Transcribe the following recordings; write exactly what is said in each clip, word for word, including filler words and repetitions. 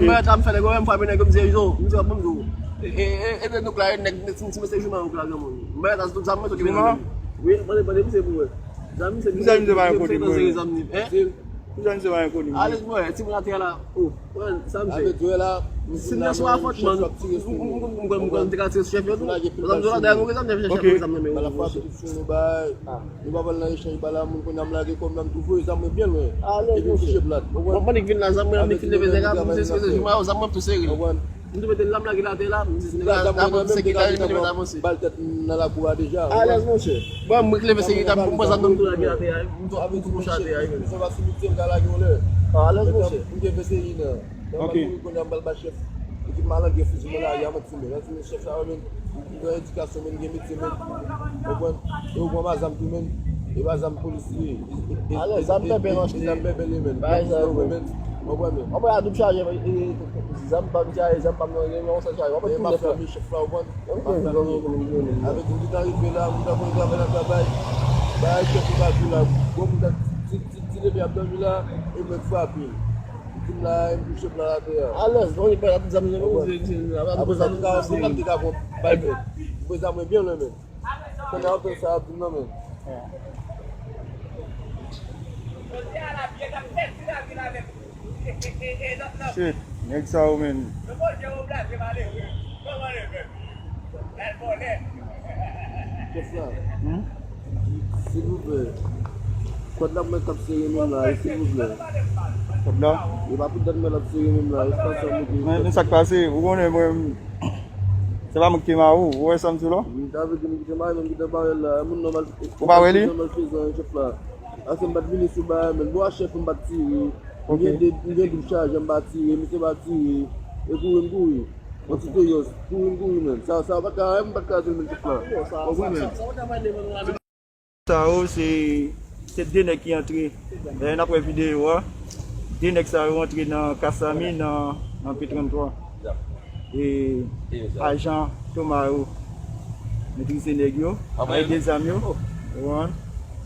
Mwen ta m fè nèg yo menm fwa, men nèg yo m se izo, m se wap ban m di w. E e e e nèg la, nèg nèg ti ti mesye jouman yo la granmoun. Mwen ta tout zam mwen sou ki jouman. Wi, mande mande misye pou wè. Zam misye. Misye misye pa yon kote pou wè. Zam ni. Hein? Pou jan se pa enkoni. Alèz mwen, timoun atè la. Oh, mwen, sa m fè. Avèk dwe la, si m nan sou afòntman, m konn te ka tire sou chèf yo tou. Zam yo la, dèyè mwen, zam, chèf yo, zam nan men. Bala frape tout sou nou bay. Nou pa pral nan echanj bala, moun konn ap lage kòm nan m tou voye zam mwen byen lwen. Epi m touche plat. Mwen, mwen, mwen, vin la, zam mwen, mwen, fin leve zèk la, m se, se, se, zam mwen tou sere. M tou mete lam lage l atè la, m di nèg la ap seke la, li mete mwen avanse. Bal tèt nan lakou a deja. Alèz, monchè. Bon, mwen ki leve seke la, m pran zam nan m tou lage l atè a, m tou ap tou mouche atè a. Sa va sou mityèl ka lage yon lè. Alèz, monchè. M te fè seri nan. Ok. Mwen konnen m pral ba chèf. Ekip malandren fizi mwen la, y a mwen fimen. Nan fimen chèf sa yo menm. M gen edikasyon menm, m gen metye menm. Konprann? E ou pran ma zam tou menm. E pa zam polis li ye. Alèz, zam pèpè nou achte. Zam pèpè li menm. Bay zam. Konprann menm? Anmwey a doub chaje, e, e, zam pa m chaje, zam pa m nan, gen yon sèl chaje. W ap tounen frè. Chèf la, w konn. Avèk moun ki ta rive la, moun ta konn travay nan travay. Bagay chèf ou pa tou la. Gwo moun ta ti, ti, ti, ti depi ap dòmi la, e mwen frape. Di m la, e m touche plat atè a. Alèz, bon, e pa tout zam nan, apre sa, nou ka, nou ka, nou ka, bay fè. Mwen zam mwen byen lwen menm. Konnen anpil sa ap vin nan men. Shit, nèg sa yo, men. Chèf la. Hmm? Silvouplè. Kòd la mwen k ap sere menm la, silvouplè. Kòd la? E pa pou dat mwen l ap sere menm la, espas sa mete. Men, men sa k pase, ou konnen mwen, se pa mwen ki te mare w, ou wè sa m di w la? M ta vle di m ki te mare, men m ki te mare la, moun nòmal. Ou pa wè li? Nòmal pezan, chèf la. Ase m pa t vini sou bagay, men bwa chèf m pa t tire. M gen de, m gen doub chaje, m pa tire, misye pa tire. E kouri m kouri. Yon ti toyòs, kouri m kouri, men. Sa, sa pa ka, m pa ka di l, men, chèf la. Konprann, men. Sa yo, se, se de nèg ki antre. Dayè, n ap wè videyo a. De nèg sa yo antre nan Kasami, nan, nan P tranntwa. E ajan Toma yo metrize nèg yo, avèk de zam yo. Ou konprann?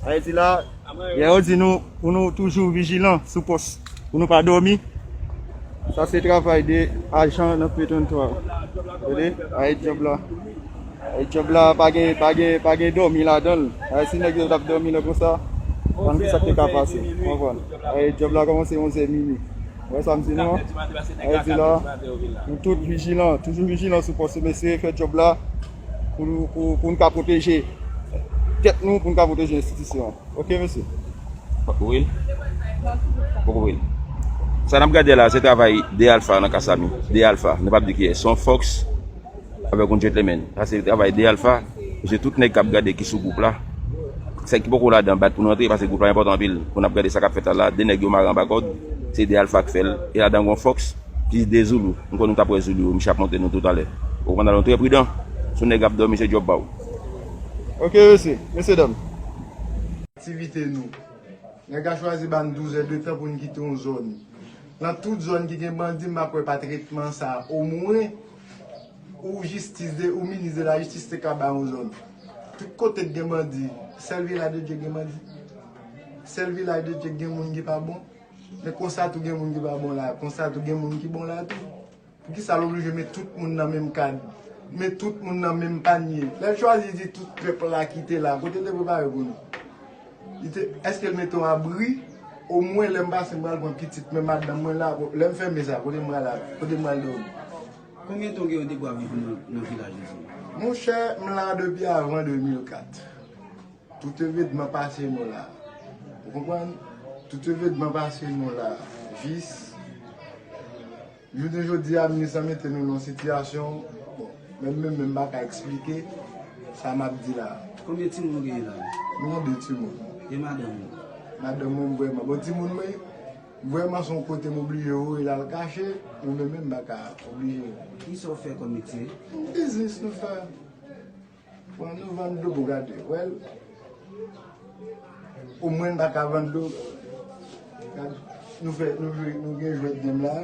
Sa vle di la, lè yo di nou pou nou toujou vijilan sou pòs, pou nou pa dòmi. Sa se travay de ajan nan P tranntwa. Tande? Ay djòb la. Ay djòb la pa gen, pa gen, pa gen dòmi ladan l. Ay si nèg yo t ap dòmi nan konsa, konn ki sa k te ka pase. Ou konprann? Ay djòb la kòmanse onzè mini. Ou wè sa m di nou an? Ay di la, nou tout vijilan, toujou vijilan sou pòs, mesye, fè djòb la pou, pou, pou n ka pwoteje tèt nou, pou n ka pwoteje enstitisyon an. Ok, mesye. Poko vre l? Poko vre l. Sa n ap gade la, se travay de alfa nan Kasami. De alfa. Nou p ap di kiyès. Se yon fòks avèk yon gentleman. Sa se travay de alfa. Se tout nèg k ap gade ki sou gwoup la. Sa ki poko ladan, bat pou nou antre, paske gwoup la enpòtan anpil. Pou n ap gade sa k ap fèt la, la, de nèg yo mare anba kòd. Se de alfa k fè l. E ladan yon fòks. Plis de Zoulou. M kwè nou t ap wè Zoulou yo, misye ap montre nou toutalè. Ou konn, nou trè pridan. Sou nèg ap dòmi, se djòb pa w. Ok, mesye, mesye dam. Aktivite nou. Nèg la chwazi ba n douz è de tan pou n kite yon zòn. Nan tout zòn ki gen bandi, m pa kwè pa tretman sa a. Omwen, ou jistis de, ou minis de la jistis te ka ba yon zòn. Tout kote k gen bandi, sèl Vilaj de Dye gen bandi. Sèl Vilaj de Dye gen moun ki pa bon. Men konsa tou gen moun ki pa bon la, konsa tou gen moun ki bon la tou. Poukisa l oblije met tout moun nan menm kad? Met tout moun nan menm panye? Lè l chwazi di tout pèp la ki te la, kote l te prepare pou nou? Li te, èske l mete yon abri? Omwen lè m pase m pral pran pitit mwen, madanm mwen la, lè m fèmen sa, kote m pral al, kote m pral dòmi? Konbyen tan w gen yon debwa viv nan, nan vilaj isit? Monchè, m la depi avan de mil kat. Tout evenman pase nou la. Ou konprann? Tout evenman pase nou la. Jis jounen jodi a, minis lan mete nou nan yon sitiyasyon, bon, menm menm menm m pa ka eksplike sa m ap di la. Konbyen timoun ou genyen la? Nou gen de timoun. E madanm ou? Madanm mwen vrèman, bon, timoun mwen vrèman se yon kote m oblije voye l al kache, mwen menm menm m pa ka oblije. Kisa w fè kòm metye? Biznis nou fè. Pran nou vann dlo pou gade. Wèl. Omwen n pa ka vann dlo. Gad, nou fè, nou jwe, nou gen jwèt menm la.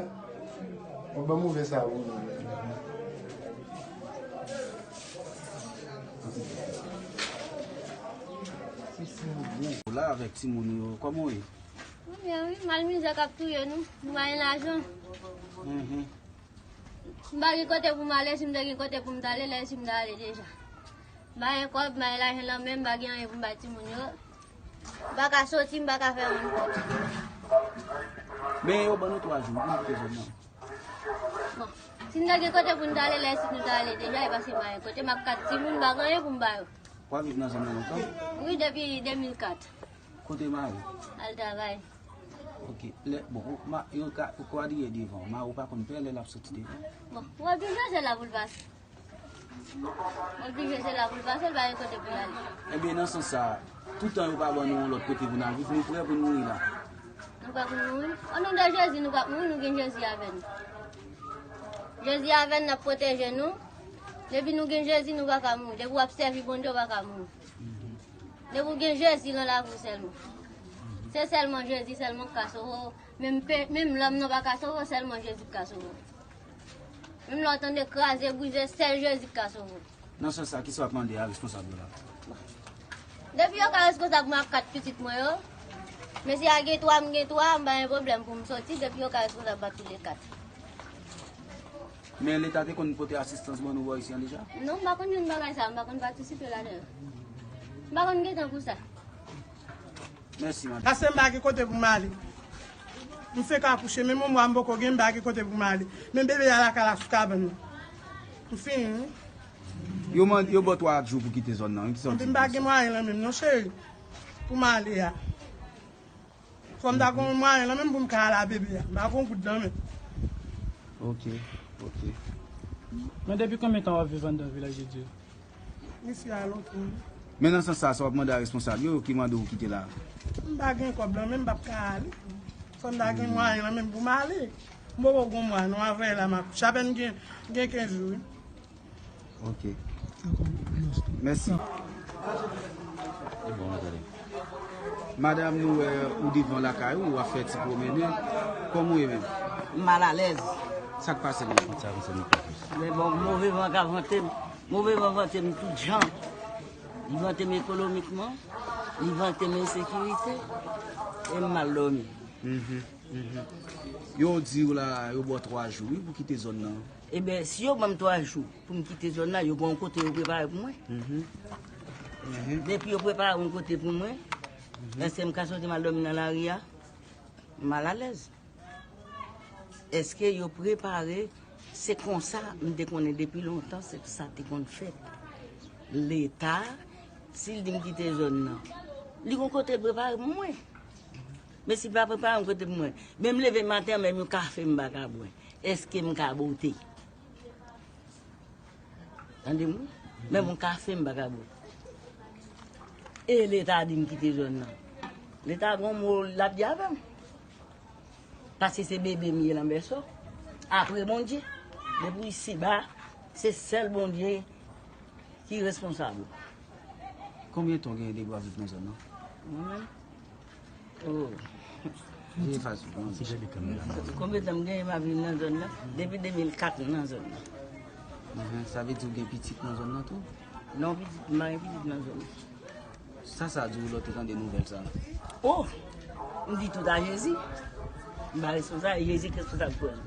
Mwen ban move sa pou nou. Ou la avèk timoun ou yo, kòman w ye? Mwen byen wi, mal mizè k ap touye nou, nou pa gen lajan. M pa gen kote pou m ale, si m te gen kote pou m t ale, lè si m ta ale deja. M pa gen kòb, m pa gen lajan nan men m, m pa gen anyen pou m bay timoun yo. M pa ka soti, m pa ka fè anyen. Men yo ban nou twa jou pou nou kite zòn nan. Bon, si m te gen kote pou m t ale, lè si nou ta ale deja, e paske m pa gen kote, m ak kat timoun, m pa gen anyen pou m ba yo. W ap viv nan zòn nan lontan? Wi, depi de mil kat. Kote mari w? Al travay. Ok. Lè, bon, ou, ma, yo ka, ou kwadriye devan. Mari w pa konn pè lè l ap soti devan? Bon, w oblije se la pou l pase. W oblije se la pou l pase, l pa gen kote pou l ale. Ebyen, nan sans sa, toutan yo pa ban nou yon lòt kote pou n al viv, nou prè pou n mouri la. Nou prè pou n mouri? O non de Jezi, nou p ap mouri, nou gen Jezi avè nou. Jezi avè n, l ap pwoteje nou. Depi nou gen Jezi, nou pa ka mouri. Depi w ap sèvi Bondye, w pa ka mouri. Depi w gen Jezi nan lavi w sèlman. Se sèlman Jezi sèlman k ka sove w. Menm pe, menm lòm nan pa ka sove w, sèlman Jezi k ka sove w. Menm lè w tande kraze, brize, sèl Jezi k ka sove w. Nan sans sa, kisa w ap mande a responsab yo la? Depi yo ka responsab mwen ak kat pitit mwen yo, mesye a gen twa, m gen twa, m pa gen pwoblèm pou m soti, depi yo ka responsab ak tou le kat. Men Leta te konn pote asistans ban nou bò isi an deja? Non, m pa konn jwenn bagay sa, m pa konn patisipe ladan yo. M pa konn gen tan pou sa. Mèsi, madanm. Paske m pa gen kote pou m ale. M fenk akouche, menm yon mwa m poko gen, m pa gen kote pou m ale. Menm bebe a lakay la sou kabann nan. M fini wi. Yo mande, yo ba w twa jou pou kite zòn nan, wi, kisa w di? Epi m pa gen mwayen lan menm non, cheri, pou m ale a. Fò m ta gen yon mwayen lan menm pou m ka ale a bebe a. M pa gen yon goud nan men. Ok, ok. Men depi konbyen tan w ap viv anndan Vilaj de Dye? M isi a lontan. Men nan sans sa, sa w ap mande a responsab yo, yo ki mande w kite la? M pa gen kòb lan menm, m p ap ka ale. Fò m ta gen mwayen lan menm pou m ale. M poko gen yon mwa non, avè la m akouche. Apèn gen, gen kenz jou wi. Ok. Mèsi. Madanm, nou wè ou devan lakay ou, w ap fè ti pwomennen. Kòman w ye menm? M malalèz. Sa k pase menm? Men bon, move van ka vante m. Move van vante m tout jan. Li vante m ekonomikman, li vante m ensekirite, e m mal dòmi. Yo di w la, yo ba w twa jou, wi, pou kite zòn nan. Ebyen, si yo ban m twa jou pou m kite zòn nan, yo gen yon kote yo prepare pou mwen. Depi yo prepare yon kote pou mwen, èske m ka soti m al dòmi nan lari a? M malalèz. Èske yo prepare? Se konsa m te konnen depi lontan, se sa te konn fèt. Leta, si l di m kite zòn nan, li gon kote l prepare pou mwen. Men si l pa prepare yon kote pou mwen, menm leve maten an, menm yon kafe m pa ka bwè. Èske m ka bote? Tande m wi. Menm yon kafe m pa ka bwè. E Leta di m kite zòn nan. Leta gon mo l ap di avè m. Paske se bebe m ye nan bèso. Apre Bondye. Depi isi ba, se sèl Bondye ki responsab. Konbyen tan w gen depi w ap viv nan zòn nan? Mwen menm? Oh. Veye fas ou, Bondye. Konbyen tan m genyen m ap viv nan zòn nan? Depi de mil kat m nan zòn nan. Sa vle di w gen pitit nan zòn nan tou? Non, pitit, m pa gen pitit nan zòn nan. Sa sa di w lè w te tande nouvèl sa? Oh! M di tout a Jezi. M pa responsab, Jezi k responsab pou l.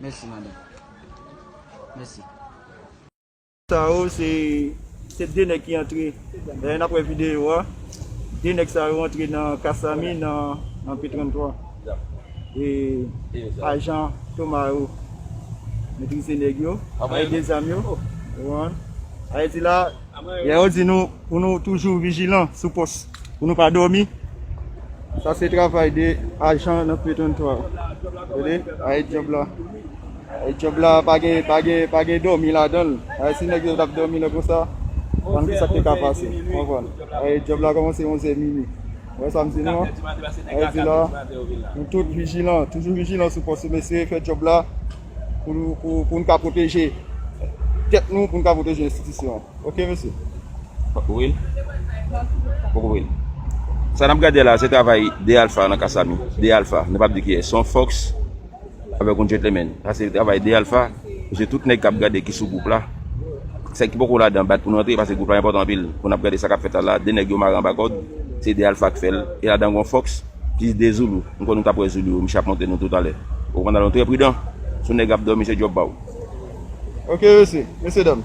Mèsi, madanm. Mèsi. Sa yo, se, se de nèg ki antre. Dayè, n ap wè videyo a. De nèg sa yo antre nan Kasami, nan, Nan P tranntrwa. E ajan Toma yo metrize nèg yo, avèk de zam yo. Ou konprann? Sa vle di la, yè yo di nou pou nou toujou vijilan sou pòs, pou nou pa dòmi. Sa se travay de ajan nan P tranntrwa. Tande? Ay djòb la. Ay djòb la pa gen, pa gen, pa gen dòmi ladan l. Ay si nèg yo t ap dòmi nan konsa, konn ki sa k te ka pase. Ou konprann? Ay djòb la kòmanse onzè mini. Ou wè sa m di nou an? Sa vle di la, nou tout vijilan, toujou vijilan sou pòs yo, mesye, fè djòb la pou, pou, pou n ka pwoteje tèt nou, pou n ka pwoteje enstitisyon an. Oke, mesye. Poko kouvri l? Poko kouvri l. Sa n ap gade la, se travay de alfa nan Kasami. De alfa, nou p ap di kiyès. Se yon Fox avèk yon gentleman. Sa se travay de alfa. Se tout nèg k ap gade ki sou gwoup la. Sa ki poko ladan, bat pou nou antre, paske gwoup la enpòtan anpil. Pou n ap gade sa k ap fèt la, la, de nèg yo mare anba kòd. Se de alfa k fè l. E ladan yon Fox, plis de Zulu. M kwè nou t ap wè Zulu yo, misye ap montre nou toutalè. Ou konprann, nou trè pridan. Si yon nèg ap dòmi, se djòb pa w. Oke, mesye, mesye dam.